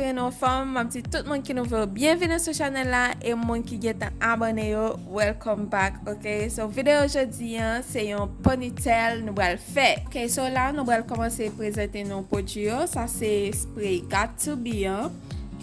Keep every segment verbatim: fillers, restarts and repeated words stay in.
Anfòm, m ap di tout moun ki nouvo, byenvini sou chanèl la, e moun ki gentan abòne yo, welcome back, ok? So, videyo jodi an, se yon ponytail nou pral fè. Ok, so la, nou pral kòmanse prezante nou pwodui yo. Sa se spray Got To Be an,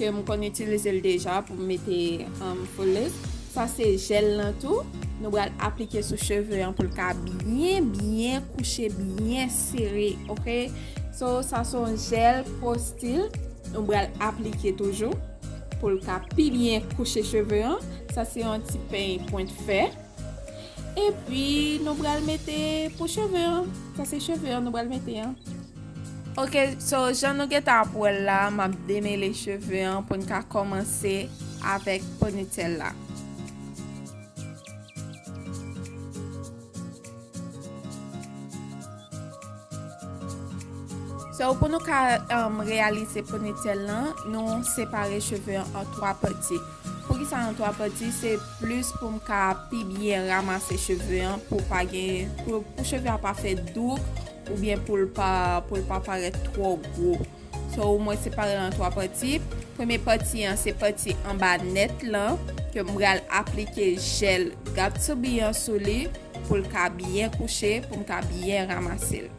ke m konn itilize l deja pou m mete, um, full lace. Sa se jèl lan tou. Nou pral aplike sou cheve an pou l ka byen, byen kouche, byen sere, ok? So, sa se yon jèl Pro Style. Nou pral aplike toujou pou l ka pi byen kouche cheve an. Sa se yon ti peny pwent fè. Epi, nou pral mete pou cheve an. Sa se cheve an nou pral mete an. Ok, so, jan nou gentan ap wè l la, m ap demele cheve an pou n ka kòmanse avèk ponytail la. So, pou nou ka, um, reyalize ponytail lan, nou separe cheve an an twa pati. Poukisa an twa pati? Se plis pou m ka pi byen ranmase cheve an, pou pa gen, pou, pou cheve a pa fè douk, oubyen pou l pa, pou l pa parèt twò gwo. So, mwen separe l an twa pati. Premye pati an, se pati anba nèt lan, ke m pral aplike jèl Got To Be an sou li, pou l ka byen kouche, pou m ka byen ranmase l.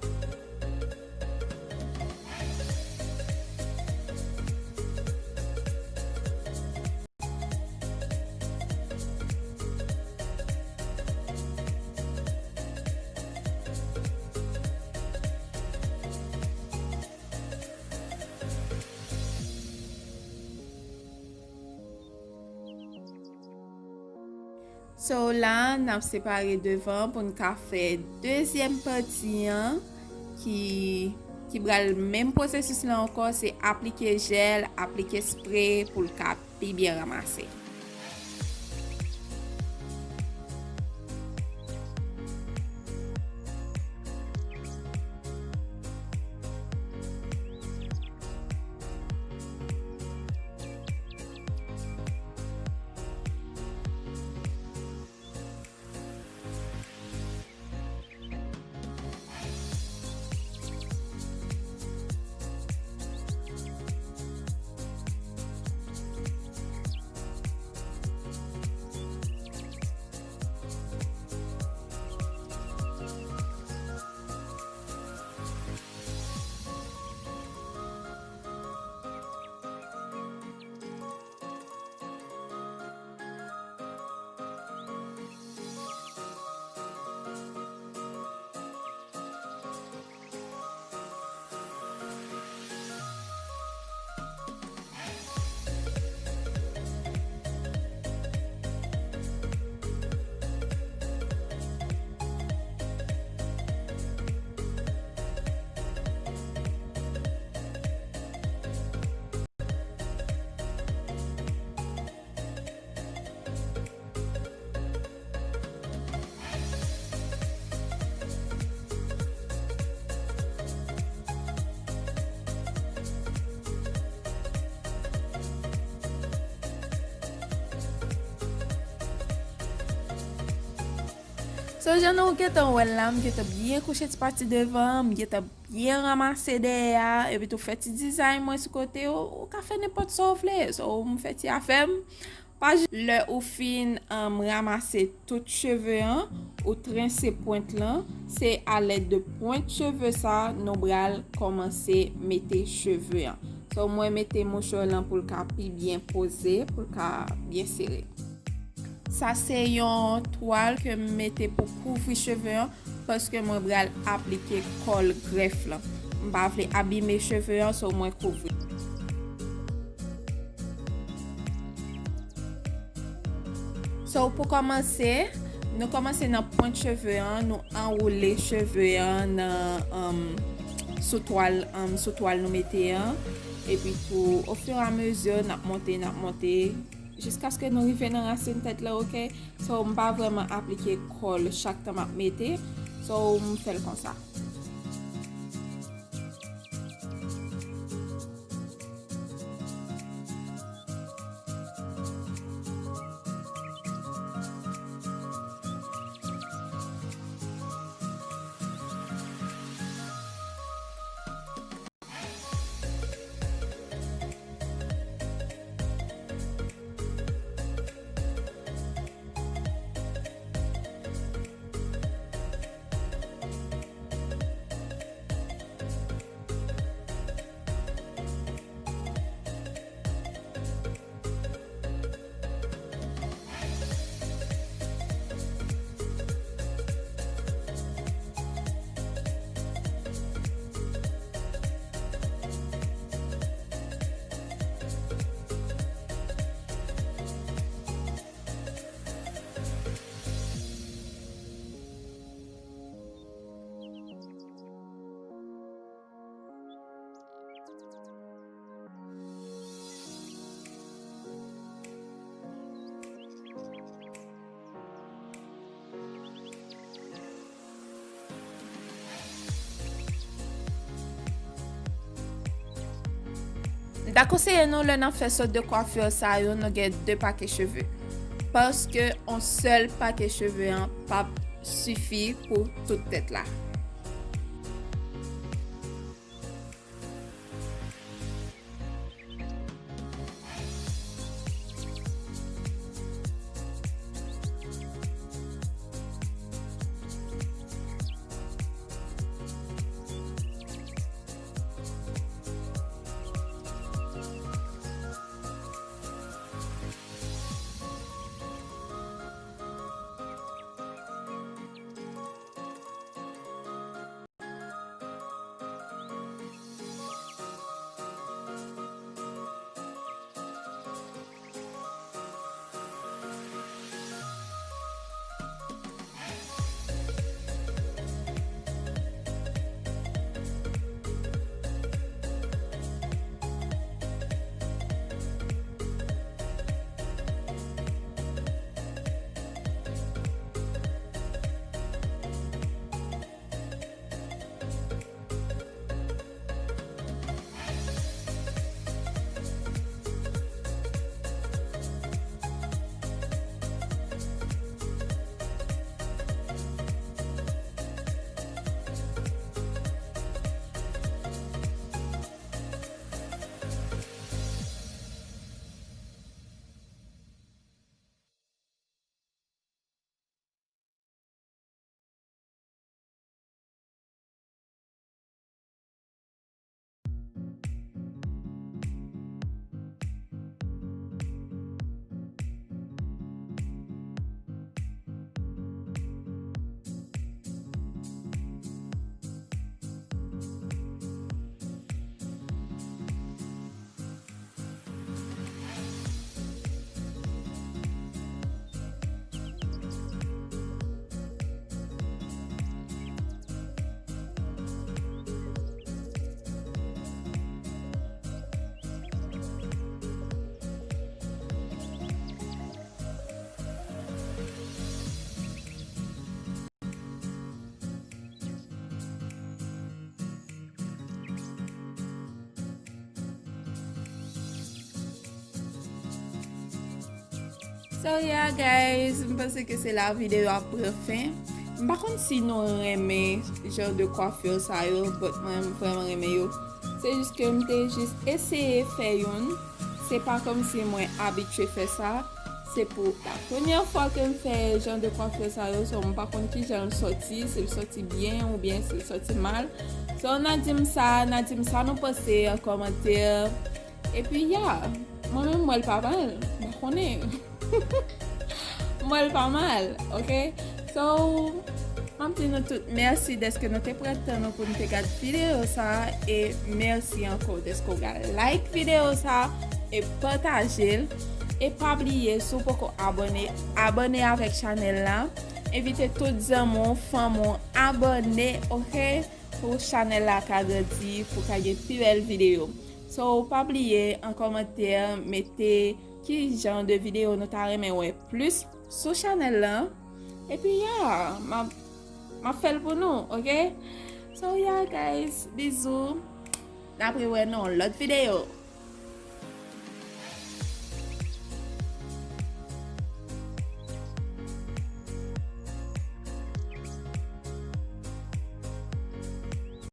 So la, n ap separe devan pou n ka fè dezyèm pati an ki, ki pral menm pwosesis la ankò, se aplike jèl, aplike spray pou l ka pi byen ranmase. So, jan nou gentan wè l la, m gentan byen kouche ti pati devan, m gentan byen ranmase dèyè a, epi tou fè ti dizay mwen sou kote, ou, ou ka fè nenpòt sa w vle. So, m fè ti afè m. Pa j-, lè ou fin, um, ranmase tout cheve an, ou trense pwent lan, se alèd de pwent cheve sa nou pral kòmanse mete cheve an. So, mwen mete mouchwa lan pou l ka pi byen poze, pou l ka byen sere. Sa se yon twal ke m mete pou kouvri cheve an, paske mwen pral aplike kòl grèf lan. M pa vle abime cheve an, so mwen kouvri. So, pou kòmanse, nou kòmanse nan pwent cheve an, nou anwoule cheve an nan, um, sou twal, um, sou twal nou mete an. Epi tou, ofiramezi, n ap monte, n ap monte, jiskaske nou rive nan rasin tèt la, ok? So, m pa vrèman aplike kòl chak tan m ap mete. So, m fè l konsa. N ta konseye nou lè n ap fè sòt de kwafi sa yo, nou gen de pake cheve. Paske yon sèl pake cheve an p ap sifi pou tout tèt la. So yeah guys, m panse ke se la videyo a pran fen. M pa konn si nou renmen jan de kwafi sa yo, but mwen m vrèman renmen yo. Se jis ke m te jis eseye fè youn. Se pa kòmsi mwen abitye fè sa. Se pou la premyè fwa ke m fè jan de kwafi sa yo, so m pa konn kijan l sòti, si l sòti byen oubyen si l sòti mal. So, n a di m sa, n a di m sa nou panse an kòmantè. Epi, ya, mwen menm, m wè l pa mal. M pa konnen. M wè l pa mal, oke? So, m ap di nou tout mèsi dèske nou te pran tan nou pou nou te gad videyo sa a, e mèsi ankò dèske w gad like videyo sa a e pataje l. E pa bliye, si w poko abòne, abòne avèk chanèl la. Envite tout zanmi w, fanmi w abòne, oke? Pou chanèl la ka grandi, pou ka gen pi bèl videyo. So, pa bliye an kòmantè, mete ki jan de videyo nou ta renmen wè plis sou chanèl la. Epi, ya, m ap, m ap fè l pou nou, oke? So, ya, guys, bizou. N ap rewè nan yon lòt videyo.